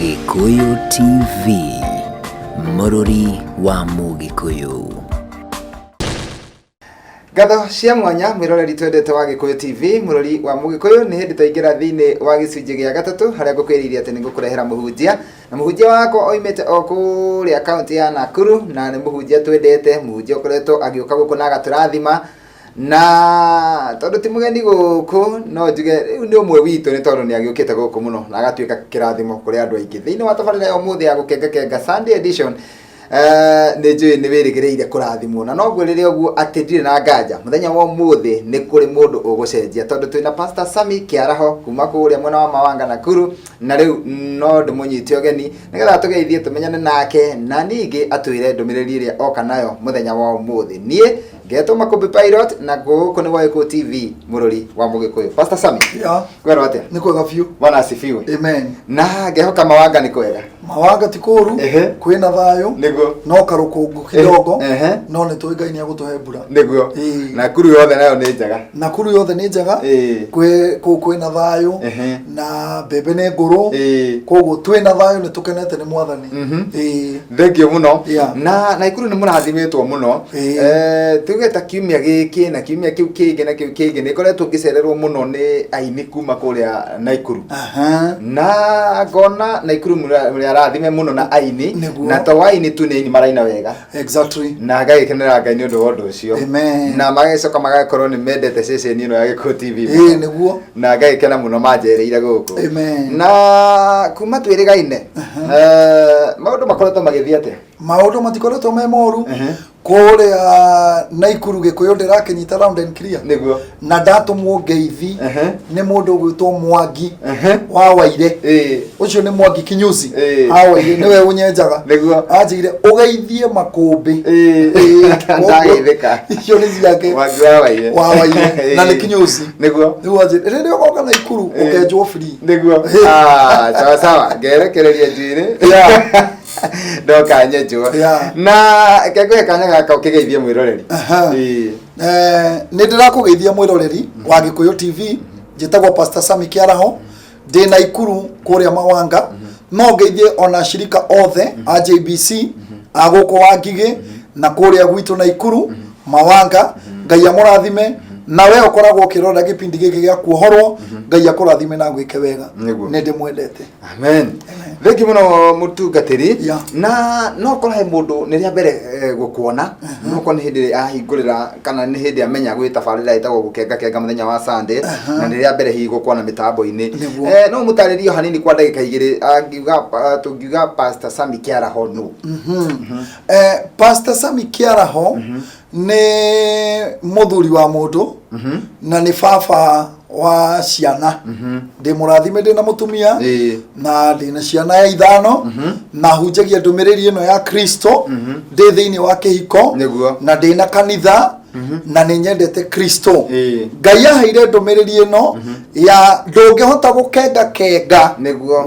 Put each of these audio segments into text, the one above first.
Gĩkũyũ TV, mũrũri wa Mũgĩkũyũ. Ngatho cia mwanya mwĩroreri twendete wa Gĩkũyũ TV, mũrori wa Mũgĩkũyũ. Nĩ hĩndĩ twaingĩra thĩinĩ wa gĩcunjĩ gĩa gatatũ harĩa ngũkwĩrĩire atĩ nĩ ngũkũrehera mũhunjia, na mũhunjia wakwa oimĩte o kũrĩa kaũntĩ ya Nakuru, na nĩ mũhunjia twendete, mũhunjia ũkoretwo agĩũka gũkũ na agatũrathima. Na tondũ ti mũgeni gũkũ, no njuge rĩu nĩ ũmwe witũ, nĩ tondũ nĩ agĩũkĩte gũkũ mũno na agatuĩka kĩrathimo kũrĩ andũ aingĩ. Thĩinĩ wa tabarĩra ya ũmũthĩ ya Gũkengakenga Sunday Edition, nĩ njũĩ nĩ wĩrĩgĩrĩire kũrathimwo, na no ngwĩrĩre ũguo atĩ ndirĩ na nganja mũthenya wa ũmũthĩ nĩ kũrĩ mũndũ ũgũcenjia, tondũ twĩna Pastor Sami Kĩaraho kuma kũrĩa mwena wa Mawanga, Nakuru. Na rĩu no ndĩmũnyite ũgeni nĩgetha tũgeithie, tũmenyane nake, na ningĩ atwĩre ndũmĩrĩri ĩrĩa oka nayo mũthenya wa ũmũthĩ. Niĩ ngetwo Makũmbĩ Pilot, na gũkũ nĩ gwa Gĩkũyũ TV, mũrũri wa Mũgĩkũyũ. Pastor Sami, kwĩrwo atĩa? Nĩ kwega biũ. Bwana asifiwe. Amen. Na ngehoka Mawanga nĩ kwega. Mawanga ti kũũru. Kwĩna thayũ. No karũkũngũ kidogo. No nĩ tũĩ Ngai nĩ egũtũhe mbura. Nakuru yothe nayo nĩ njega? Nakuru yothe nĩ njega. Kwĩ kũu kwĩna thayũ na mbembe nĩ ngũrũ. Koguo twĩna thayũ, nĩ tũkenete nĩ Mwathani. Thengiũ mũno. Na Naikuru nĩ mũrathimĩtwo mũno. Tuge ta kiumia gĩkĩ na kiumia kĩu kĩngĩ na kĩu kĩngĩ nĩ ngoretwo ngĩcererwo mũno nĩ aini kuma kũrĩa Naikuru, na ngona Naikuru mũrĩ arathime mũno na aini. Na to aini tu, nĩ aini maraina wega. Na ngagĩkenera Ngai nĩ ũndũ wa ũndũ ũcio. Amen. Na magagĩcoka magagĩkorwo nĩ mendete ceceni ĩno ya Gĩkũyũ TV mũno. Na ngagĩkena mũno manjereire gũkũ. Amen. Na kuma twĩrĩgaine, maũndũ makoretwo magĩthiĩ atĩa? Maũndũ matikoretwo me moru kũrĩa Naikuru. Gĩkũyũ ndĩrakĩnyita round and clear. Na ndatũmwo ngeithi nĩ mũndũ ũgwĩtwo Mwangi wa Waire. Ũcio nĩ Mwangi Kinyuzi wa Waire, nĩwe ũnyenjaga. Anjĩire ũgeithie Makũmbĩ. Ndageithĩka. Icio nĩ ciake. Mwangi wa Waire. Wa Waire, na nĩ Kinyuzi. Nĩguo anjĩire rĩrĩa ũgoka Naikuru ũkenjwo free. Ah, sawa sawa, ngerekereria njuĩrĩ ndoka nyenjwo. Na kengũhe kanya gaka ũkĩgeithie mwĩroreri. Nĩ ndĩrakũgeithia mwĩroreri wa Gĩkũyũ TV. Njĩtagwo Pastor Sami Kĩaraho, ndĩ Naikuru kũrĩa Mawanga. No ngeithie ona shirika othe a JBC a gũkũ wa Ngigĩ na kũrĩa gwitũ Naikuru Mawanga. Ngai amũrathime, na we ũkoragwo ũkĩrora gĩbindi gĩkĩ gĩa kuohorwo, Ngai akũrathime na gwĩke wega. Nĩ ndĩmwendete. Amen, thengi mũno mũtungatĩri. Na no korwo he mũndũ nĩ rĩa mbere gũkuona, no korwo nĩ hĩndĩ ĩrĩa ahingũrĩra kana nĩ hĩndĩ amenya gwĩ tabarĩra ĩtagwo Gũkengakenga mũthenya wa Sunday, na nĩ rĩa mbere hihi gũkuona mĩtambo-inĩ. No mũtarĩrie o hanini kwa ndagĩka 2, angiuga, tũngiuga Pastor Sami Kĩaraho nũ? Pastor Sami Kĩaraho nĩ mũthuri wa mũndũ na nĩ baba wa ciana. Ndĩ mũrathime, ndĩ na mũtumia na ndĩ na ciana 5, na hunjagia ndũmĩrĩri ĩno ya Kristo ndĩ thĩinĩ wa kĩhiko na ndĩ na kanitha, na nĩ nyendete Kristo. Ngai aheire ndũmĩrĩri ĩno ya ndũngĩhota gũkenga kenga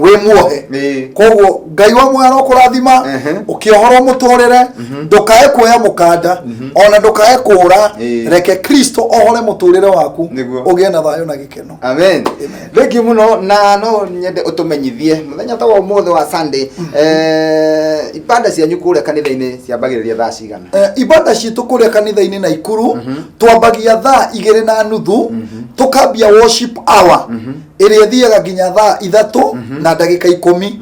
wĩ muohe. Koguo Ngai wa muoyo arokũrathima ũkĩohorwo mũtũrĩre, ndũkae kuoya mũkanda ona ndũkae kũũra. Reke Kristo ohore mũtũrĩre waku, ũgĩe na thayũ na gĩkeno. Amen. Thengiũ mũno, na no nyende ũtũmenyithie mũthenya ta wa ũmũthĩ wa Sunday, ibanda cianyu kũrĩa kanitha-inĩ ciambagĩrĩria thaa cigana? Ibanda citũ kũrĩa kanitha-inĩ Naikuru twambagia thaa 2:30, tũkambia worship hour ĩrĩa ĩthiaga nginya thaa 3:10.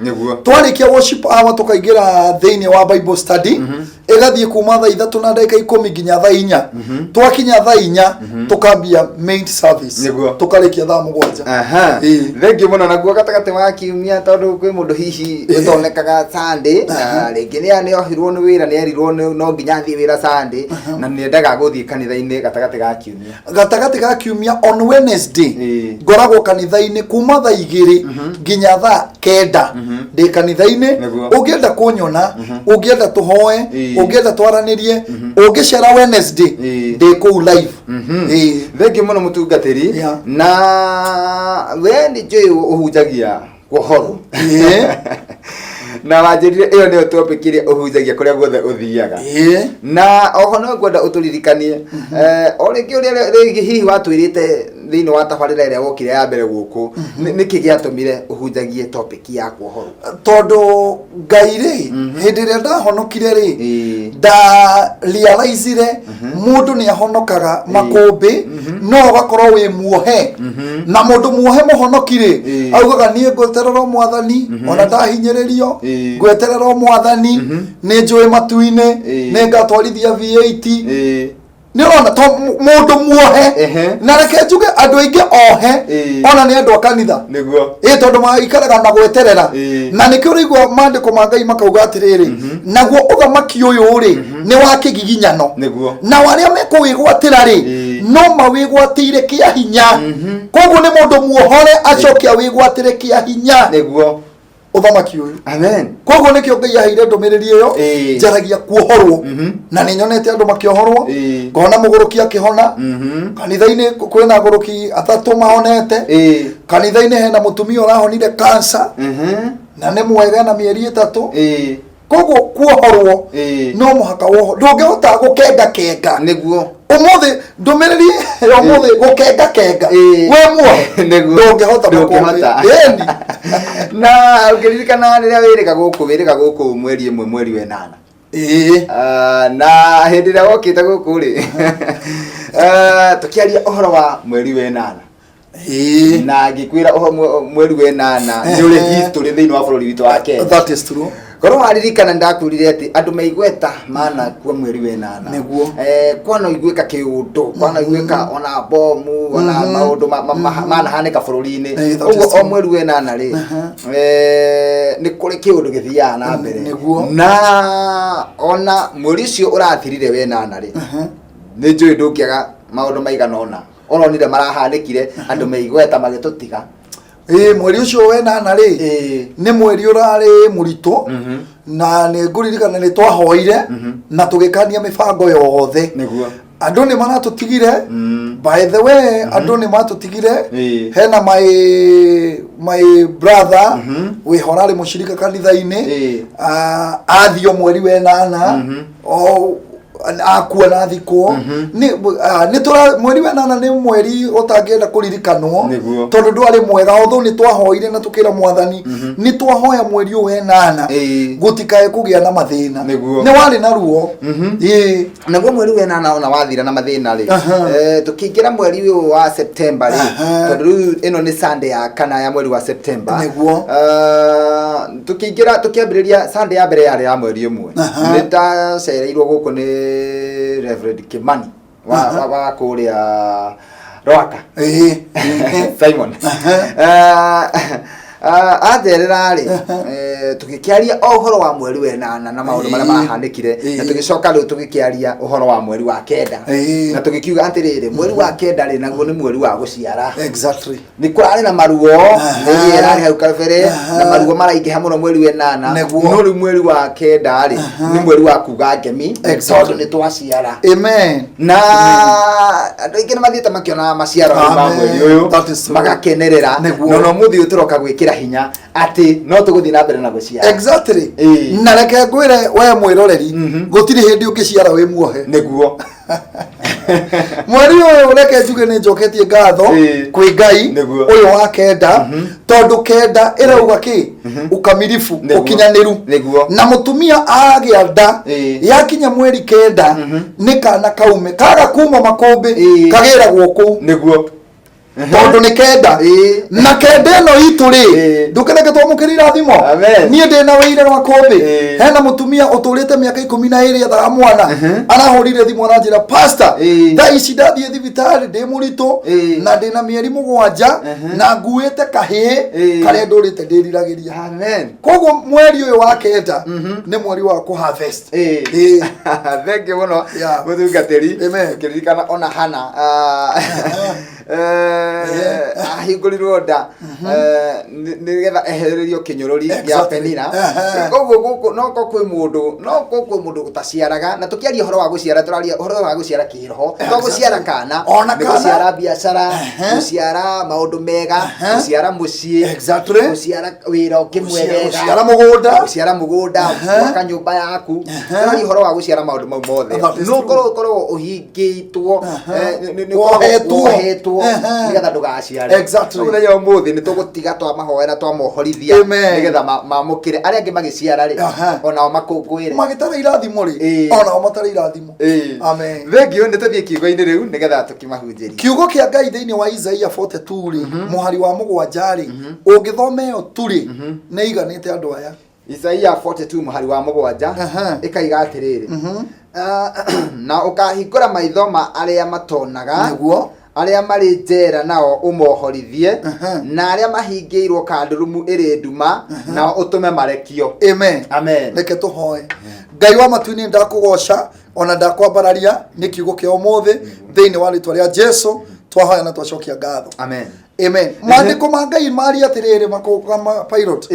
Twarĩkia worship hour, tũkaingĩra thĩinĩ wa Bible study, ĩgathiĩ kuma thaa 3:10 nginya thaa 4. Twakinya thaa 4 tũkambia main service, tũkarĩkia thaa 7. Thengiũ mũno. Naguo gatagatĩ wa kiumia, tondũ kwĩ mũndũ hihi ũtonekaga Sunday, na rĩngĩ nĩ ohirwo nĩ wĩra, nĩ erirwo no nginya athiĩ wĩra Sunday, na nĩ endaga gũthiĩ kanitha-inĩ gatagatĩ ga kiumia. Gatagatĩ ga kiumia, on Wednesday, ngoragwo kanitha-inĩ kuma thaa 2 nginya thaa 9, ndĩ kanitha-inĩ. Ũngĩenda kũnyona, ũngĩenda tũhoe, ũngĩenda twaranĩrie, ũngĩcera Wednesday, ndĩ kũu live. Thengiũ mũno mũtungatĩri. Na we nĩ njũĩ ũhunjagia kuohorwo, na wanjĩrire ĩyo nĩyo topic ĩrĩa ũhunjagia kũrĩa guothe ũthiaga. Na oho no ngwenda ũtũririkanie o rĩngĩ ũrĩa rĩngĩ hihi watwĩrĩte. Thĩinĩ wa tabarĩra ĩrĩa wokire ya mbere gũkũ, nĩkĩ gĩatũmire ũhunjagie topic ya kuohorwo? Tondũ Ngai rĩ, hĩndĩ ĩrĩa ndahonokire rĩ, nda realizire mũndũ nĩ ahonokaga makũmbĩ, no ũgakorwo wĩ muohe, na mũndũ muohe mũhonoki rĩ, augaga, "Niĩ ngweterera o Mwathani, ona ndahinyĩrĩrio, ngweterera o Mwathani, nĩ njũĩ matu-inĩ nĩ ngatwarithia V8." Nĩ ũrona to mũndũ muohe. Na reke njuge, andũ aingĩ ohe ona nĩ andũ a kanitha. Ĩ tondũ maikaraga na gweterera. Na nĩkĩo ũraigua maandĩko ma Ngai makauga atĩrĩrĩ, naguo ũthamaki ũyũ rĩ, nĩ wa kĩgiginyano, nao arĩa mekũwĩgwatĩra rĩ, no mawĩgwatĩire kĩa hinya. Koguo nĩ mũndũ muohore acoke awĩgwatĩre kĩa hinya ũthamaki ũyũ. Amen. Koguo nĩkĩo Ngai aheire ndũmĩrĩri ĩyo. Njaragia kuohorwo, na nĩ nyonete andũ makĩohorwo. Ngona mũgũrũki akĩhona. Kanitha-inĩ kwĩna agũrũki atatũ mahonete. Kanitha-inĩ hena mũtumia ũrahonire kansa, na nĩ mwega na mĩeri 3. Koguo kuohorwo, no mũhaka woho, ndũngĩhota gũkenga kenga. Ũmũthĩ ndũmĩrĩri ya ũmũthĩ, gũkenga kenga wĩ muohe, ndũngĩhota. Ndũngĩhota. Makũmbĩ. Ĩni. Na ũngĩririkana rĩrĩa wĩrĩga gũkũ mweri 1, mweri wa 8, Ah, na hĩndĩ ĩrĩa wokĩte gũkũ rĩ, tũkĩaria ũhoro wa mweri wa 8, na ngĩkwĩra ũhoro mweri wa 8 nĩ ũrĩ history thĩinĩ wa bũrũri witũ wa Kenya. That is true. Korwo waririkana, ndakwĩrire atĩ andũ meigweta manakua mweri wa 8. Kwana iguĩka kĩũndũ, kwana iguĩka ona bomu, ona maũndũ manahanĩka bũrũri-inĩ. That is Ũguo o true. mweri wa 8 rĩ, nĩ kũrĩ kĩũndũ gĩthiaga na mbere. Na ona mweri ũcio ũrathirire wa 8 rĩ, nĩ njũĩ ndũngĩaga maũndũ maigana ũna ũronire marahanĩkire, andũ meigweta magĩtũtiga. Ĩĩ, mweri ũcio wa 8 rĩ, nĩ mweri ũrarĩ mũritũ, na nĩ ngũririkana nĩ twahoire na tũgĩkania mĩbango yothe. Andũ nĩ maratũtigire. By the way, andũ nĩ matũtigire. Hena my brother wĩho ũrarĩ mũcirika kanitha-inĩ. Ah, athio mweri wa 8, o akua na thikwo. Nĩ tũra mweri wa 8 nĩ mweri ũtangĩenda kũririkanwo, tondũ ndwarĩ mwega, although nĩ twahoire na tũkĩra Mwathani, nĩ twahoya mweri ũyũ wa 8 gũtikae kũgĩa na mathĩna. Nĩ warĩ na ruo. Naguo mweri wa 8 ona wathira na mathĩna rĩ, tũkĩingĩra mweri ũyũ wa September rĩ, tondũ rĩu ĩno nĩ Sunday ya kana ya mweri wa September. Tũkĩingĩra, tũkĩambĩrĩria Sunday ya mbere yarĩ ya mweri 1. Nĩ ndacereirwo gũkũ nĩ Reverend Kimani wa kũrĩa Rwaka. Simon. Anjerera rĩ, tũgĩkĩaria o ũhoro wa mweri wa 8 na maũndũ marĩa marahanĩkire, na tũgĩcoka rĩu tũgĩkĩaria ũhoro wa mweri wa 9, na tũgĩkiuga atĩrĩrĩ, mweri wa 9 rĩ, naguo nĩ mweri wa gũciara. Nĩ kũrarĩ na maruo, nĩ ĩrarĩ hau kabere, na maruo maraingĩha mũno mweri wa 8. No rĩu mweri wa 9 rĩ, nĩ mweri wa kuga ngemi, tondũ nĩ twaciara. Amen. Na andũ aingĩ nĩ mathiĩte makĩonaga maciaro ma Amen. mweri ũyũ, That is true. magakenerera. No no mũthĩ ũyũ tũroka gwĩkĩra hinya atĩ no tũgũthiĩ na mbere na gũciara. Na reke ngwĩre we mwĩroreri, gũtirĩ hĩndĩ ũngĩciara wĩ muohe. Mweri ũyũ, reke njuge nĩ njoketie ngatho kwĩ Ngai ũyũ wa 9, tondũ 9 ĩrauga kĩ? Ukamilifu, ũkinyanĩru. Na mũtumia agĩa nda, yakinya mweri 9, nĩ kana kaume kaga kuma makũmbĩ, kagĩragwo kũu, tondũ nĩ 9. Na 9 ĩno itũ rĩ, ndũkereke twamũkĩra irathimo. Amen. Niĩ ndĩ na wĩira wa kũmbĩ. Hena mũtumia ũtũrĩte mĩaka 12 ethaga mwana, arahũrire thimũ aranjĩra, "Pastor, thaa ici ndathiĩ thibitarĩ ndĩ mũritũ, na ndĩ na mĩeri 7, na nguĩte kahĩĩ karĩa ndũrĩte ndĩriragĩria." Amen. Koguo mweri ũyũ wa 9 nĩ mweri wa kũ harvest. Thank you mũno, mũtungatĩri. Amen. Ũkĩririkana ona Hana, ahingũrirwo nda nĩgetha ehererio kĩnyũrũri gĩa Penina. Koguo gũkũ no ko kwĩ mũndũ, no ko kwĩ mũndũ ũtaciaraga, na tũkĩaria ũhoro wa gũciara, tũraria ũhoro wa gũciara kĩroho, to gũciara kana, Ona nĩ kana. gũciara biacara, gũciara maũndũ mega, gũciara mũciĩ, gũciara wĩra ũkĩmwegega, Gũciara mũgũnda. Gũciara mũgũnda, gwaka nyũmba yaku. Tũraria ũhoro wa gũciara maũndũ mau mothe. That is No true. ũkorwo ũhingĩtwo, Wohetwo. wohetwo. ũhingĩrwo nĩgetha ndũgaciare. Mũthenya wa ũmũthĩ nĩ tũgũtiga twamahoera, twamohorithia, Amen. nĩgetha mamũkĩre arĩa angĩ magĩciara rĩ, onao makũngũĩre. Magĩtara irathimo rĩ, onao matara irathimo. Amen. Thengiũ, nĩ tũthiĩ kiugo-inĩ rĩu nĩgetha tũkĩmahunjĩrie. Kiugo kĩa Ngai thĩinĩ wa Isaia 42 rĩ, mũhari wa 7 rĩ, ũngĩthoma ĩyo tu rĩ, nĩ iganĩte andũ aya. Isaia 42 mũhari wa 7 ĩkaiga atĩrĩrĩ, "Ah, na ũkahingũra maitho ma arĩa matonaga, arĩa marĩ njera nao ũmohorithie, na arĩa mahingĩirwo kandurumu ĩrĩ nduma nao ũtũme marekio." Amen. Amen. Reke tũhoe. Ngai wa matu-inĩ, ndakũgoca ona ndakwambararia nĩ kiugo kĩa ũmũthĩ. Thĩinĩ wa rĩtwa rĩa Jesu twahoya na twacokia ngatho. Amen. Amen. Maandĩko ma Ngai maria atĩrĩrĩ, makũga ma pilot,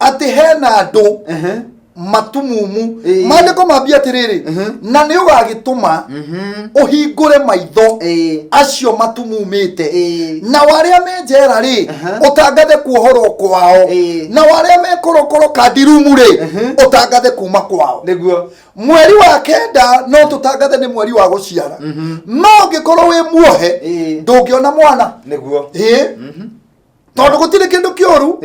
atĩ hena andũ matumumu. Maandĩko mambia atĩrĩrĩ, na nĩ ũgagĩtũma ũhingũre maitho acio matumumĩte, na warĩa me njera rĩ, ũtangathe kuohorwo kwao, na warĩa me korokoro kandirumu rĩ, ũtangathe kuma kwao. Mweri wa 9 no tũtangathe nĩ mweri wa gũciara, no ũngĩkorwo wĩ muohe, ndũngĩona mwana. Ĩĩ, tondũ gũtirĩ kĩndũ kĩũru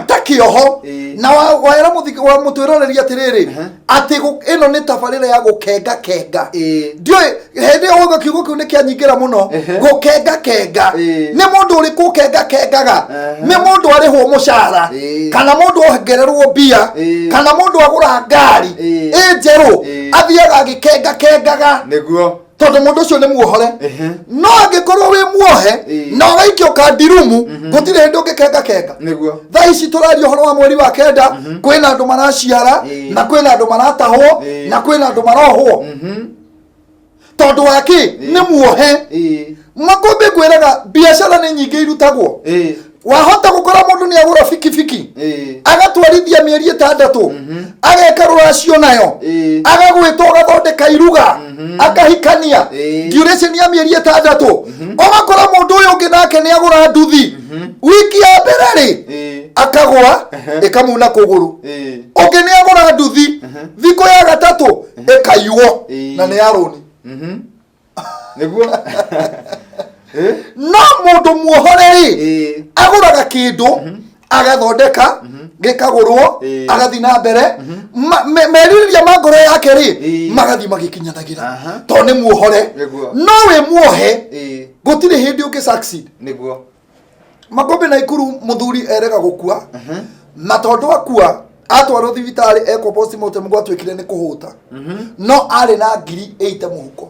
ta kĩoho. Na wera wa mũtwĩroreria atĩrĩrĩ, atĩ ĩno nĩ tabarĩra ya gũkenga kenga. Ndiũĩ hĩndĩ ĩyo ũguo kiugo kĩu nĩ kĩanyingĩra mũno. Gũkenga kenga, nĩ mũndũ ũrĩkũ ũkenga kengaga? Nĩ mũndũ arĩhwo mũcara, kana mũndũ ongererwo mbia, kana mũndũ agũra ngari ĩ njerũ, athiaga agĩkenga kengaga. Tondũ mũndũ ũcio nĩ muohore. No angĩkorwo wĩ muohe na ũgaikio kandirumu, gũtirĩ hĩndĩ ũngĩkenga kenga. Thaa ici tũraria ũhoro wa mweri wa 9, kwĩna andũ maraciara, na kwĩna andũ maratahwo, na kwĩna andũ marohwo. Tondũ wa kĩ? Nĩ muohe. Makũmbĩ, ngwĩraga biacara nĩ nyingĩ irutagwo. Wahota gũkora mũndũ nĩ agũra bikibiki, agatwarithia mĩeri 6, ageka rũracio nayo, agagwĩta ũgathondeka iruga, akahikania, duration ya mĩeri 6. Ũgakora mũndũ ũyũ ũngĩ nake nĩ agũra nduthi, wiki ya mbere rĩ, akagwa ĩkamuna kũgũrũ. Ũngĩ nĩ agũra nduthi, thikũ ya gatatũ ĩkaiywo, na nĩ ya rũni. No mũndũ muohore rĩ, agũraga kĩndũ, agathondeka, gĩkagũrwo, agathiĩ na mbere. Merirĩria ma ngoro yake rĩ, magathiĩ magĩkinyanagĩra, tondũ nĩ muohore. No wĩ muohe, gũtirĩ hĩndĩ ũngĩ succeed. Makũmbĩ, na ikuru mũthuri erega gũkua, na tondũ akua atwarwo thibitarĩ ekwo postmortem, gwatuĩkire nĩ kũhũta, no arĩ na 80,000 mũhuko.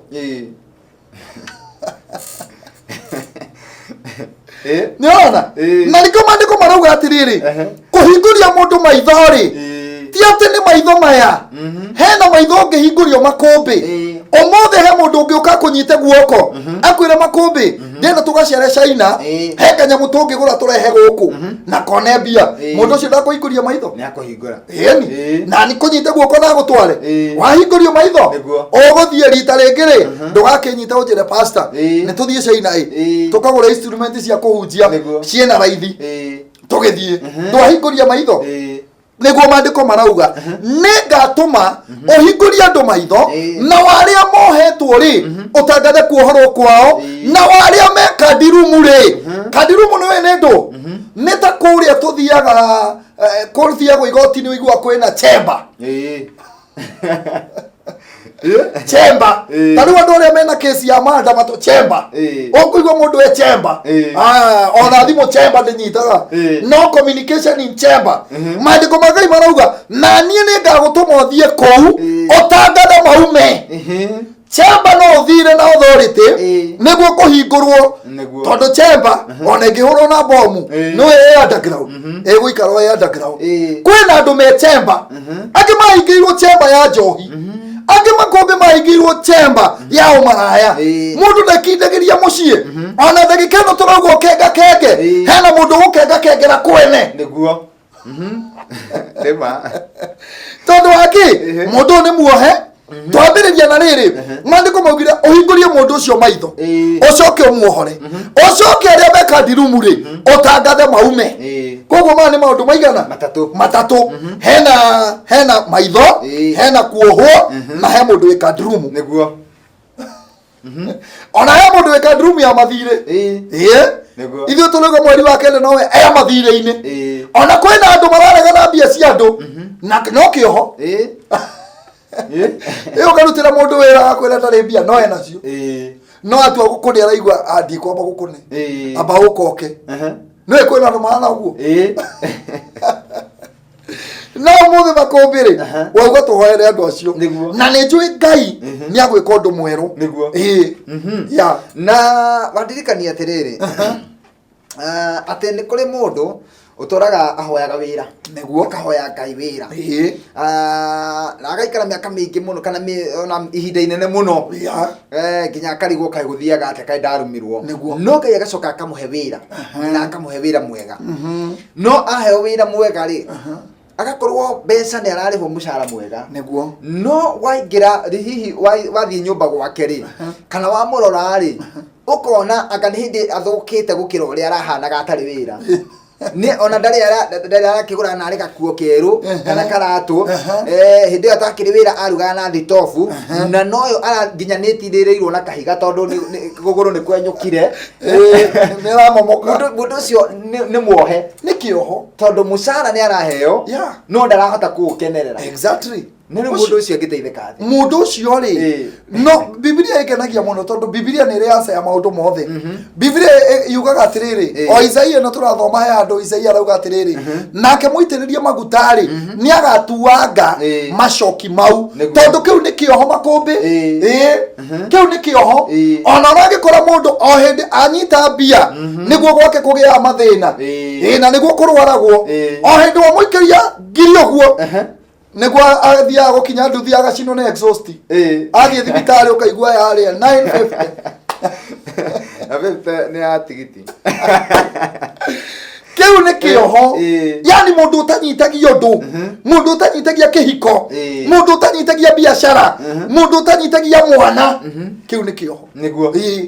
Nĩ ũrona? Na nĩkĩo maandĩko marauga atĩrĩrĩ, kũhingũria mũndũ maitho rĩ, ti atĩ nĩ maitho maya. Hena maitho ũngĩhingũrio, makũmbĩ. Ũmũthĩ he mũndũ ũngĩũka akũnyite guoko, akwĩre, "Makũmbĩ, ndĩrenda tũgacere China, he kanyamũ tũngĩgũra tũrehe gũkũ na kone mbia." Mũndũ ũcio ndakũhingũria maitho? Nĩ akũhingũra. Ĩni. Na nĩ kũnyite guoko na gũtware. Wahingũrio maitho, ũgũthiĩ rita rĩngĩ rĩ, ndũgakĩnyita ũnjĩre, "Pastor, nĩ tũthiĩ China ĩ, tũkagũra instrument cia kũhunjia ciĩna raithi, tũgĩthiĩ." Ndwahingũria maitho. Nĩguo maandĩko marauga, nĩ ngatũma ũhingũrie andũ maitho, na warĩa mohetwo rĩ, ũtangathe kuohorwo kwao, na warĩa me kandirumu rĩ. Kandirumu nĩ nĩ ndũ nĩ ta kũrĩa tũthiaga, kũthiagwo igoti-inĩ, ũigua kwĩna chamber. Chamber. Ta rĩu andũ arĩa mena kesi ya manda matũ chamber. Ũkũigua mũndũ e chamber. Ah, ona thimũ chamber ndĩnyitaga. No communication in chamber. Maandĩko ma Ngai marauga, na niĩ nĩ ngagũtũma ũthiĩ kũu, ũtangathe maume. Chamber no ũthire na authority nĩguo kũhingũrwo. Tondũ chamber ona ĩngĩhũrwo na bomu, no ĩ underground, ĩgũikara o ĩ underground. Kwĩna andũ me chamber, angĩ mahingĩirwo chamber ya njohi, angĩ makũmbĩ mahingĩirwo chamber ya ũmaraya. Mũndũ ndakindagĩria mũciĩ ona ndagĩka ĩno tũrauga ũkenga kenge. Hena mũndũ ũgũkenga kengera kwene. Nĩguo. Nĩma. Tondũ wa kĩ? Mũndũ ũyũ nĩ muohe. Twambĩrĩria na rĩrĩ, maandĩko maugire ũhingũrie mũndũ ũcio maitho, ũcoke ũmuohore, ũcoke arĩa me kandirumu rĩ, ũtangathe maume. Koguo maya nĩ maũndũ maigana? Matatũ. Matatũ. Hena maitho, hena kuohwo, na he mũndũ wĩ kandirumu. Ona he mũndũ wĩ kadrumu ya mathirĩ. Ĩĩ. Ithuĩ tũrauga mweri wa kenda nowe e mathirĩ-inĩ. Ona kwĩna andũ mararegana mbia cia andũ na no kĩoho. Ĩ ũkarutĩra mũndũ wĩra akwĩra ndarĩ mbia no enacio, no atua gũkũne araigua, "Ah, ndikwamba gũkũne, amba ũkoke." Nĩ kwĩna andũ mahana ũguo. No ũmũthĩ makũmbĩ rĩ, wauga tũhoere andũ acio. Na nĩ njũĩ Ngai nĩ agwĩka ũndũ mwerũ. Ĩĩ ya. Na wandirikania atĩrĩrĩ, atĩ nĩ kũrĩ mũndũ ũtũraga ahoyaga wĩra. Akahoya Ngai wĩra. Ah, na agaikara mĩaka mĩingĩ mũno kana ona ihinda inene mũno. Nginya akarigwo kaĩ gũthiaga atĩa, kaĩ ndarumirwo. No Ngai agacoka akamũhe wĩra na akamũhe wĩra mwega. No aheo wĩra mwega rĩ, agakorwo mbeca nĩ ararĩhwo mũcara mwega. No waingĩra rĩ, hihi wathiĩ nyũmba gwake rĩ, kana wamũrora rĩ, ũkona anga nĩ hĩndĩ athũkĩte gũkĩra ũrĩa arahanaga atarĩ wĩra. Nĩ ona ndarĩ arakĩgũra narĩ gakuo kerũ kana karatũ. Hĩndĩ ĩyo atakĩrĩ wĩra arugaga na thitobu na noyo nginya nĩ ĩtirĩrĩirwo na kahiga tondũ kũgũrũ nĩ kwenyũkire. Nĩ ĩramomoka. Mũndũ ũcio nĩ muohe. Nĩ kĩoho. Tondũ mũcara nĩ araheo, no ndarahota kũũkenerera. Nĩ rĩu mũndũ ũcio angĩteithĩka atĩa? Mũndũ ũcio rĩ, no Bibilia ĩngenagia mũno tondũ Bibilia nĩ ĩrĩ answer ya maũndũ mothe. Bibilia yugaga atĩrĩrĩ, o Isaia ĩno tũrathoma, he handũ Isaia arauga atĩrĩrĩ, nake mũitĩrĩrie maguta rĩ, nĩ agatuanga macoki mau. Tondũ kĩu nĩ kĩoho makũmbĩ. Ĩĩ, kĩu nĩ kĩoho. Ona ũragĩkora mũndũ o hĩndĩ anyita mbia nĩguo gwake kũgĩaga mathĩna. Ĩĩ, na nĩguo kũrwaragwo. O hĩndĩ wamũikĩria ngiri ũguo nĩguo athiaga gũkinya nduthi agacinwo nĩ exhaust. Athiĩ thibitarĩ ũkaigua yarĩa 950. Na 50 nĩ ya tigiti. Kĩu nĩ kĩoho. Yani mũndũ ũtanyitagia ũndũ, mũndũ ũtanyitagia kĩhiko, mũndũ ũtanyitagia biacara, mũndũ ũtanyitagia mwana, kĩu nĩ kĩoho. Ĩĩ.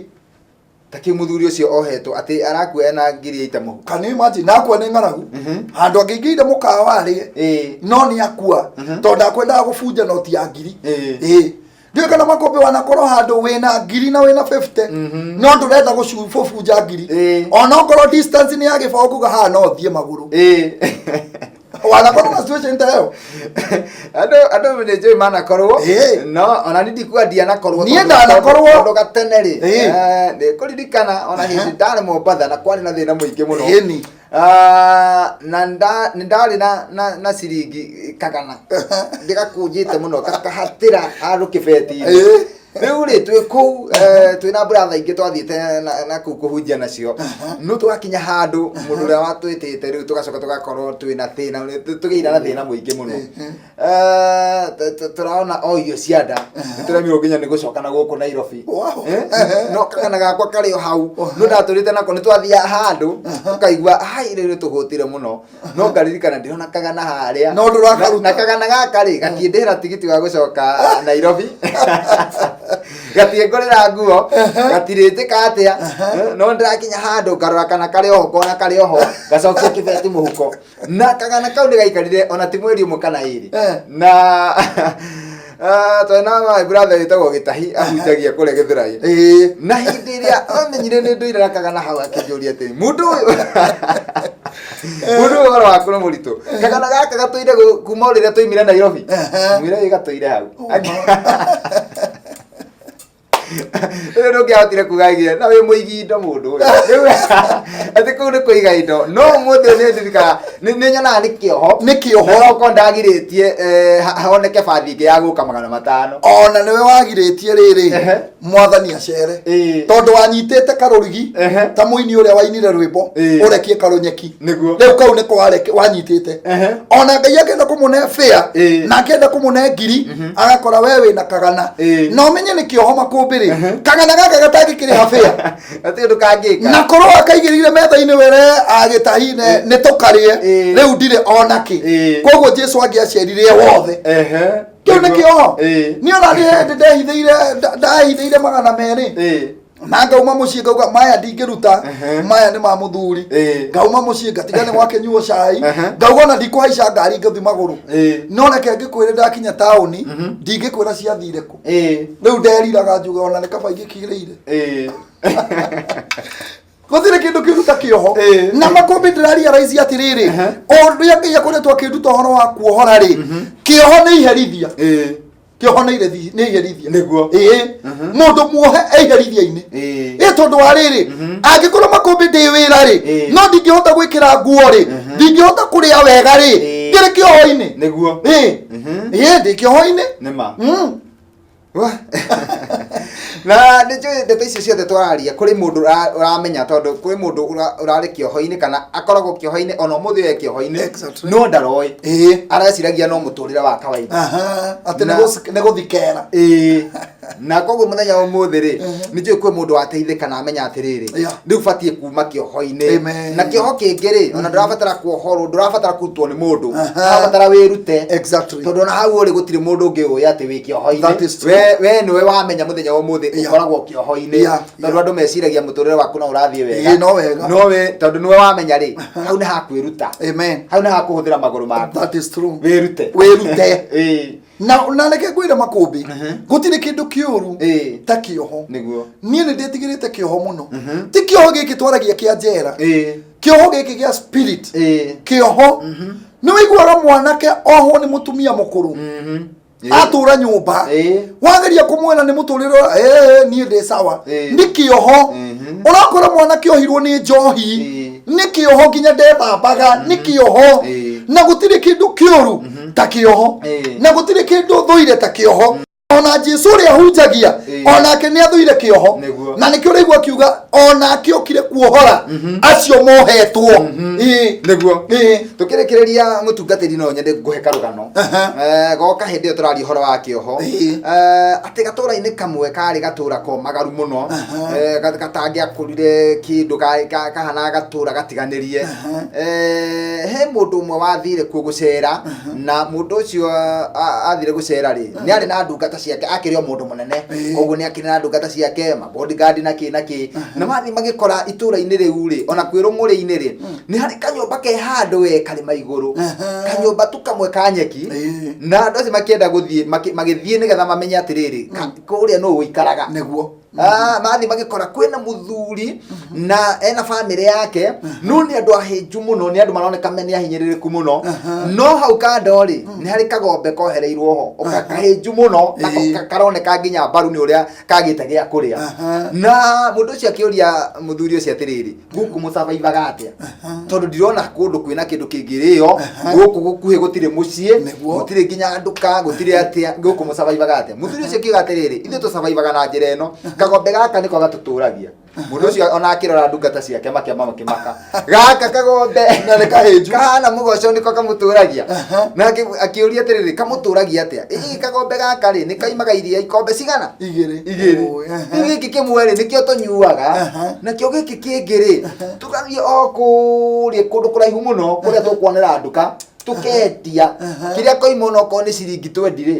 Ta kĩu mũthuri ũcio ohetwo atĩ arakua ena ngiri ĩita mũhuko. Can you imagine? Na akua nĩ ng'aragu. Handũ angĩingĩire mũkawa arĩe, no nĩ akua tondũ ndakwendaga gũbunja noti ya ngiri. Ĩĩ, ndiũĩ kana makũmbĩ wanakorwo handũ wĩna ngiri na wĩna 50, no ndũrenda gũbunja ngiri. Ona okorwo distance nĩ ya gĩbaũ, kuga haha no thiĩ magũrũ. Wanakorwo na situation ta ĩyo? Andũ nĩ njũĩ manakorwo. No ona niĩ ndikuga ndianakorwo. Niĩ ndanakorwo. Tondũ gatene rĩ, nĩ kũririkana ona hĩndĩ ndarĩ Mombatha na kwarĩ na thĩna mũingĩ mũno. Ah, na nĩ ndarĩ na ciringi kagana ndĩgakũnjĩte mũno gakahatĩra handũ kĩbeti-inĩ. Rĩu rĩ, twĩ kũu, twĩ na brother ingĩ twathiĩte na kũu kũhunjia nacio, no twakinya handũ mũndũ ũrĩa watwĩtĩte rĩu tũgacoka tũgakorwo twĩ na thĩna, tũgĩire na thĩna mũingĩ mũno. Tũrona o irio cia nda, nĩtũremirwo nginya nĩ gũcoka na gũkũ Nairobi. No kagana gakwa karĩ o hau, no ndatũrĩte nako, nĩ twathiaga handũ tũkaigua hai rĩu nĩ tũhũtire mũno, no ngaririkana ndĩrona kagana harĩa. No ndũrakaruta. Na kagana gaka rĩ, gatiĩndĩhĩra tigiti wa gũcoka Nairobi, gatiĩngũrĩra nguo, gatirĩnjĩka atĩa, no ndĩrakinya handũ ngarora kana karĩ oho, ngona karĩ oho, ngacokia kĩbeti mũhuko. Na kagana kau nĩ gaikarire ona ti mweri ũmwe kana ĩrĩ. Na twarĩ na my brother wĩtagwo Gĩtahi, ahunjagia kũrĩa Gĩthũrai. Na hĩndĩ ĩrĩa amenyire nĩ ndũire na kagana hau, akĩnjũria atĩrĩ, Mũndũ ũyũ ũhoro waku nĩ mũritũ, kagana gaka gatũire kuma o rĩrĩa twaimire Nairobi." Mwĩre ĩ gatũire hau. Rĩu ndũngĩahotire kuga gĩa na wĩ mũigi indo mũndũ ũyũ. Rĩu atĩ kũu nĩ kũiga indo, no ũmũthĩ ũyũ nĩ ndirikanaga, nĩ nyonaga nĩ kĩoho. Nĩ kĩoho. Na okorwo ndagirĩtie, honeke bathi ĩngĩ ya gũka 500. Ona nĩwe wagirĩtie rĩrĩ, Mwathani acere, tondũ wanyitĩte karũrigi ta mũini ũrĩa wainire rwĩmbo, ũrekie karũnyeki. Rĩu kau nĩko wanyitĩte. Ona Ngai akĩenda kũmũne bĩa na akĩenda kũmũne ngiri, agakora we wĩna kagana. Na ũmenye nĩ kĩoho makũmbĩ rĩ, kagana gaka gatangĩkĩrĩha bĩa Hatirĩ ũndũ kangĩka. Na korwo akaigĩrĩire metha-inĩ were agĩtahine nĩ tũkarĩe. Rĩu ndirĩ ona kĩ. Koguo Jesu angĩacerire wothe. Kĩu nĩ kĩoho. Niĩ ona nĩ hĩndĩ ndehithĩire, ndahithĩire 200. Na ngauma mũciĩ ngauga maya ndingĩruta, maya nĩ ma mũthuri. Ngauma mũciĩ ngatiga nĩ gwakĩnyuo cai. Ngauga ona ndikũhaica ngari, ngathi magũrũ. No reke ngĩkwĩre, ndakinya taũni ndingĩkwĩra ciathire kũ. Rĩu nderiraga njuga ona nĩ kaba ingĩkirĩire. Gũtirĩ kĩndũ kĩũru ta kĩoho. Na makũmbĩ ndĩrarealize atĩrĩrĩ, o ũrĩa Ngai akoretwo akĩnduta ũhoro wa kuohora rĩ, kĩoho nĩ iherithia. Kĩoho nĩ iherithia. Ĩĩ, mũndũ muohe e iherithia-inĩ. Ĩ tondũ wa rĩrĩ, angĩkorwo makũmbĩ ndĩ wĩra rĩ, no ndingĩhota gwĩkĩra nguo rĩ, ndingĩhota kũrĩa wega rĩ, ngĩrĩ kĩoho-inĩ. Ĩĩ ĩĩ, ndĩ kĩoho-inĩ. Nĩ ma. Wah. Na nĩ njũĩ ndeto icio ciothe twararia kũrĩ mũndũ ũramenya, tondũ kũrĩ mũndũ ũrarĩ kĩoho-inĩ kana akoragwo kĩoho-inĩ ona ũmũthĩ ũyũ e kĩoho-inĩ. No ndaroĩ. Areciragia no mũtũrĩre wa kawaida. Aha, atĩ nĩ gũthikera. Ĩĩ, na koguo mũthenya wa ũmũthĩ rĩ, nĩ njũĩ kwĩ mũndũ wateithĩka na amenya atĩrĩrĩ, rĩu batiĩ kuma kĩoho-inĩ. Amen. Na kĩoho kĩngĩ rĩ, ona ndũrabatara kuohorwo, ndũrabatara kũrutwo nĩ mũndũ. Ũrabatara wĩrute. Tondũ ona hau ũrĩ gũtirĩ mũndũ ũngĩ ũĩ atĩ wĩ kĩoho-inĩ. That is true. We nĩwe wamenya mũthenya wa ũmũthĩ ũkoragwo kĩoho-inĩ. Tondũ andũ meciragia mũtũrĩre waku no ũrathiĩ wega. Ĩĩ, no wega. No we tondũ nĩwe wamenya rĩ, hau nĩ hakwĩruta. Amen. Hau nĩ hakũhũthĩra magũrũ maku. That is true. Wĩrute. Wĩrute. Na reke ngwĩre makũmbĩ, gũtirĩ kĩndũ kĩũru ta kĩoho. Niĩ nĩ ndĩtigĩrĩte kĩoho mũno. Ti kĩoho gĩkĩ twaragia kĩa njera, kĩoho gĩkĩ gĩa spirit. Kĩoho nĩ ũiguaga mwanake ohwo nĩ mũtumia mũkũrũ, atũra nyũmba, wageria kũmwĩra nĩ mũtũrĩre, niĩ ndĩ sawa. Nĩ kĩoho. Ũrakora mwanake ohirwo nĩ njohi, nĩ kĩoho, nginya ndethambaga, nĩ kĩoho. Na gũtirĩ kĩndũ kĩũru ta kĩoho. Na gũtirĩ kĩndũ thũire ta kĩoho. Ona Jesu ũrĩa hunjagia, onake nĩ athũire kĩoho. Na nĩkĩo ũraigua akiuga onake okire kuohora acio mohetwo. Nĩguo. Tũkĩrĩkĩrĩria, mũtungatĩri, no nyende ngũhe karũgano. Goka hĩndĩ ĩyo tũraria ũhoro wa kĩoho. Atĩ gatũra-inĩ kamwe karĩ gatũra komagaru mũno, gatangĩakũrire kĩndũ, kahanaga gatũra gatiganĩrie. He mũndũ ũmwe wathire kuo gũcera, na mũndũ ũcio athire gũcera rĩ, nĩ arĩ na ndungata ciake, akĩrĩ o mũndũ mũnene. Koguo nĩ akĩrĩ na ndungata ciake, ma bodyguard na kĩ na kĩ, na mathiĩ magĩkora itũra-inĩ rĩu rĩ, ona kwĩ rũng'ũrĩ-inĩ rĩ, nĩ harĩ kanyũmba ke handũ we karĩma igũrũ, kanyũmba tu kamwe ka nyeki. Na andũ acio makĩenda gũthiĩ, magĩthiĩ nĩgetha mamenye atĩrĩrĩ, kũrĩa nũ ũikaraga. Ah, mathiĩ magĩkora kwĩna mũthuri na ena bamĩrĩ yake, no nĩ andũ ahĩnju mũno, nĩ andũ maroneka me nĩ ahinyĩrĩrĩku mũno. No hau kando rĩ, nĩ harĩ kagombe kohereirwo ho kahĩnju mũno nako, karoneka nginya mbaru nĩ ũrĩa kagĩte gĩa kũrĩa. Na mũndũ ũcio akĩũria mũthuri ũcio atĩrĩrĩ, gũkũ mũcabaibaga atĩa, tondũ ndirona kũndũ kwĩna kĩndũ kĩngĩrĩo gũkũ gũkuhĩ, gũtirĩ mũciĩ, gũtirĩ nginya nduka, gũtirĩ atĩa, gũkũ mũcabaibaga atĩa? Mũthuri ũcio akiuga atĩrĩrĩ, ithuĩ tũcabaibaga na njĩra ĩno, kagombe gaka nĩko gatũtũragia. Mũndũ ũcio ona akĩrora ndungata ciake makĩamba makĩmaka, gaka kagombe Na nĩ kahĩnju. Kahana mũgoco nĩko kamũtũragia. Na akĩũria atĩrĩrĩ, kamũtũragia atĩa? Ĩ kagombe gaka rĩ, nĩ kaimaga iria ikombe cigana? Igĩrĩ. Igĩrĩ. Oi, aha. Rĩu gĩkĩ kĩmwe rĩ, nĩkĩo tũnyuaga. Nakĩo gĩkĩ kĩngĩ rĩ, tũgathiĩ o kũrĩa kũndũ kũraihu mũno kũrĩa tũkuonera nduka, tũkendia kĩrĩa koima, ona okorwo nĩ ciringi twendi rĩ,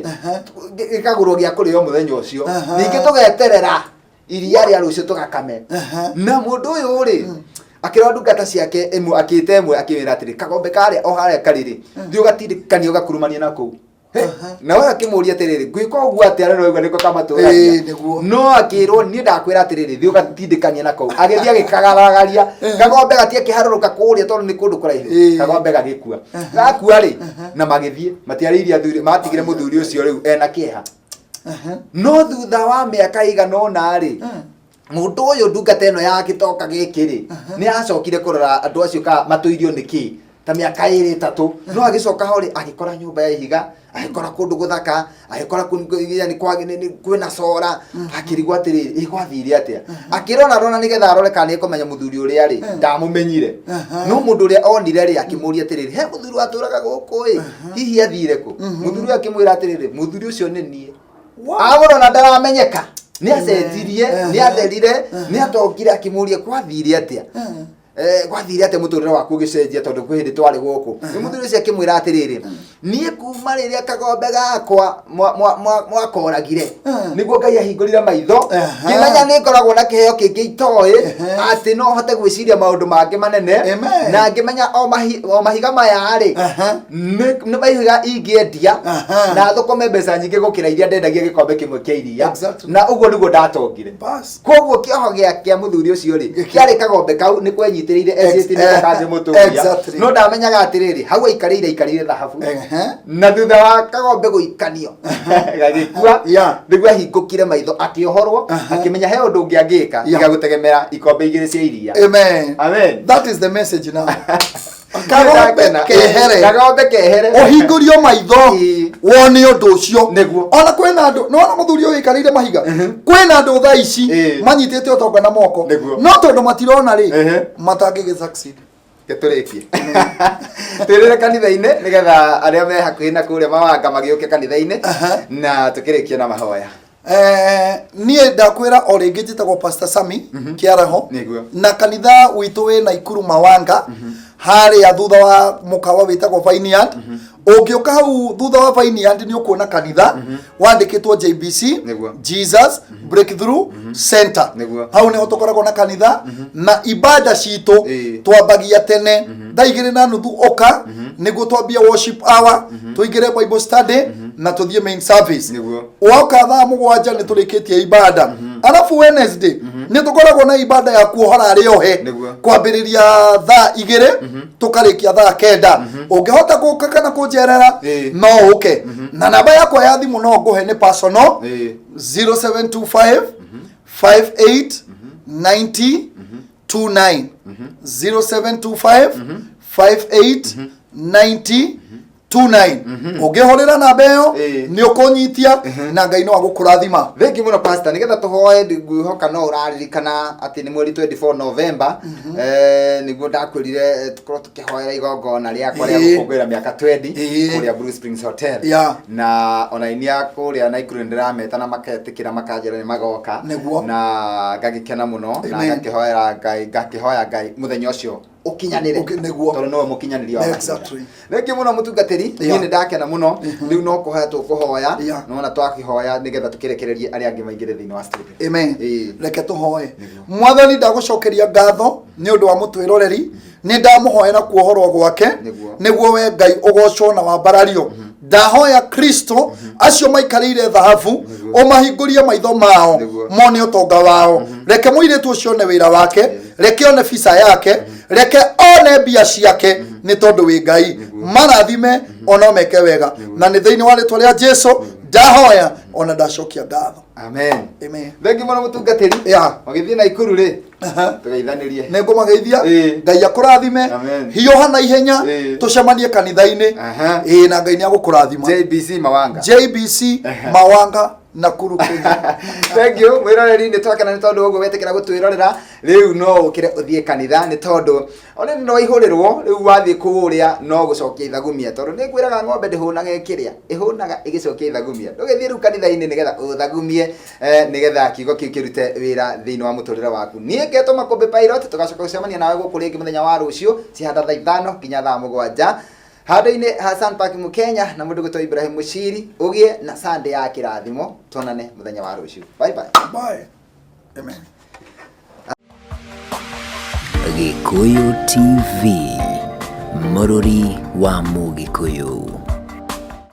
gĩkagũrwo gĩa kũrĩo mũthenya ũcio. Ningĩ tũgeterera iria rĩa rũciũ tũgakame. Na mũndũ ũyũ rĩ, akĩrora ndungata ciake ĩmwe, akĩta ĩmwe, akĩmĩra atĩrĩ, kagombe karĩa o harĩa karĩ rĩ, thiĩ ũgatindĩkanie ũgakurumanie na kũu. Na we akĩmũria atĩrĩrĩ, ngwĩka ũguo atĩa rĩrĩa ũraigua nĩko kamatũragia? Ĩĩ, nĩguo. No akĩrwo, niĩ ndakwĩra atĩrĩrĩ, thiĩ ũgatindĩkania na kũu. Agĩthiĩ agĩkagaragaria kagombe, gatiakĩharũrũka kũrĩa tondũ nĩ kũndũ kũraihu. Kagombe gagĩkua. Gakua rĩ, na magĩthiĩ matiarĩirie athuri, matigire mũthuri ũcio rĩu ena kĩeha. No thutha wa mĩaka ĩigana ũna rĩ, mũndũ ũyũ, ndungata ĩno ya gĩtoka gĩkĩ rĩ, nĩ acokire kũrora andũ acio ka matũirio nĩ kĩ ta mĩaka ĩrĩ ĩtatũ. No agĩcoka ho rĩ, agĩkora nyũmba ya ihiga, agĩkora kũndũ gũthaka, agĩkora yani kwĩna cora. Akĩrigwo atĩrĩrĩ, ĩ gwathire atĩa? Akĩrora rora nĩgetha arore kana nĩ ekũmenya mũthuri ũrĩa rĩ, ndamũmenyire. No mũndũ ũrĩa onire rĩ, akĩmũria atĩrĩrĩ, he mũthuri watũraga gũkũ ĩ, hihi athire kũ? Mũthuri ũyũ akĩmwĩra atĩrĩrĩ, mũthuri ũcio nĩ niĩ. Amũrona ndaramenyeka, nĩ acenjirie, nĩ atherire, nĩ atongire. Akĩmũria kwathire atĩa. Gwathire atĩa mũtũrĩre waku ũgĩcenjia, tondũ kwĩ hĩndĩ twarĩ gũkũ? Nĩ mũthuri ũcio akĩmwĩra atĩrĩrĩ, niĩ kuma rĩrĩa kagombe gakwa mwakoragire, nĩguo Ngai ahingũrire maitho, ngĩmenya nĩ ngoragwo na kĩheo kĩngĩ itoĩ, atĩ no hote gwĩciria maũndũ mangĩ manene. Amen. Na ngĩmenya o mahiga maya rĩ, nĩ mahiga ingĩendia na thũkũme mbeca nyingĩ gũkĩra iria ndendagia gĩkombe kĩmwe kĩa iria. Na ũguo nĩguo ndatongire. Bas. Koguo kĩoho kĩa mũthuri ũcio rĩ, kĩarĩ kagombe kau nĩ kwenyitĩrĩire ecĩti nĩko kangĩmũtũria. No ndamenyaga atĩrĩrĩ, hau aikarĩire aikarĩire thahabu. Na thutha wa kagombe gũikanio gagĩkua, nĩguo ahingũkire maitho, akĩohorwo, akĩmenya he ũndũ ũngĩ angĩka tiga gũtegemera ikombe igĩrĩ cia iria. Amen. Amen. That is the message now. Kagombe kehere. Kagombe kehere. Ũhingũrio maitho, wone ũndũ ũcio. Nĩguo. Ona kwĩna andũ, nĩwona mũthuri ũyũ ũikarĩire mahiga, kwĩna andũ thaa ici manyitĩte ũtonga na moko, Nĩguo. no tondũ matirona rĩ, matangĩgĩ succeed. Tũrĩkie twĩrĩre kanitha-inĩ nĩgetha arĩa me hakuhĩ na kũrĩa Mawanga magĩũke kanitha-inĩ, na tũkĩrĩkie na mahoya. Niĩ ndakwĩra o rĩngĩ, njĩtagwo Pastor Sami Kĩaraho. Na kanitha witũ wĩ Naikuru Mawanga, harĩa thutha wa mũkawa wĩtagwo Vineyard. Ũngĩũka hau thutha wa Vineyard nĩ ũkuona kanitha wandĩkĩtwo JBC, Jesus Breakthrough Center. Hau nĩho tũkoragwo na kanitha, na ibada citũ twambagia tene thaa 2:30. Ũka nĩguo twambie worship hour, tũingĩre Bible study na tũthiĩ main service. Woka thaa 7 nĩ tũrĩkĩtie ibada. Arabu Wednesday nĩ tũkoragwo na ibada ya kuohora arĩa ohe, kwambĩrĩria thaa 2 tũkarĩkia thaa 9. Ũngĩhota gũka kana kũnjerera, no ũke. Na namba yakwa ya thimũ no ngũhe nĩ personal, 0725 58 90 29, 0725 58 90 29. Ũngĩhũrĩra namba ĩyo, nĩ ũkũnyitia na Ngai no agũkũrathima. Thengi mũno, Pastor. Nĩgetha tũhoe, ngwĩhoka no ũraririkana atĩ nĩ mweri 24 November, nĩguo ndakwĩrire, tũkorwo tũkĩhoera igongona rĩakwa rĩa gũkũngũĩra mĩaka 20 kũrĩa Blue Springs Hotel. Na ona inia kũrĩa Naikuru nĩ ndĩrameta na maketĩkĩra, makanjĩra nĩ magoka. Na ngagĩkena mũno na Amen. ngakĩhoera Ngai, ngakĩhoya Ngai mũthenya ũcio ũkinyanĩre, Nĩguo. tondũ nĩwe mũkinyanĩria wa mahinda. Thengi mũno, mũtungatĩri. Niĩ nĩ ndakena mũno. Rĩu no kũhoya tũkũhoya. Nona twakĩhoya nĩgetha tũkĩrekererie arĩa angĩ maingĩre thĩinĩ wa studio. Amen. Reke tũhoe. Mwathani, ndagũcokeria ngatho nĩ ũndũ wa mũtwĩroreri. Nĩ ndamũhoera kuohorwo gwake, nĩguo we Ngai ũgocwo na wambarario. Ndahoya Kristo, acio maikarĩire thahabu ũmahingũrie maitho mao, mone ũtonga wao. Reke mũirĩtu ũcio one wĩra wake, reke one visa yake, reke one mbia ciake, nĩ tondũ wĩ Ngai. Marathime ona meke wega, na nĩ thĩinĩ wa rĩtwa rĩa Jesu ndahoya ona ndacokia ngatho. Amen. Amen. Thengi mũno, mũtungatĩri. Ũgĩthiĩ Naikuru rĩ, tũgeithanĩrie. Nĩ ngũmageithia. Ngai akũrathime. Amen. Hiũha na ihenya, tũcemanie kanitha-inĩ. Ĩĩ, na Ngai nĩ agũkũrathima. JBC Mawanga. JBC Mawanga, Nakuru, Kenya. Thank you, mwĩroreri. Nĩ twakena nĩ tondũ ũguo wetĩkĩra gũtwĩrorera. Rĩu no ũkĩre ũthiĩ kanitha, nĩ tondũ ona nĩ waihũrĩrwo. Rĩu wathiĩ kũrĩa no gũcokia ithagumia, tondũ nĩ ngwĩraga ng'ombe ndĩhũnaga ĩkĩrĩa, ĩhũnaga ĩgĩcokia ithagumia. Ndũgĩthiĩ rĩu kanitha-inĩ nĩgetha ũthagumie, nĩgetha kiugo kĩu kĩrute wĩra thĩinĩ wa mũtũrĩre waku. Niĩ ngetwo Makũmbĩ Pilot. Tũgacoka gũcemania nawe gũkũ rĩngĩ mũthenya wa rũciũ cihanda thaa 5 nginya thaa 7, handũ-inĩ ha Sun Park Mũkenya, na mũndũ gwĩtwo Ibrahim Mũciri. Ũgĩe na Sunday ya kĩrathimo. Tuonane mũthenya wa rũciũ. Bye bye. Bye. Amen. Gĩkũyũ TV, mũrũri wa Mũgĩkũyũ.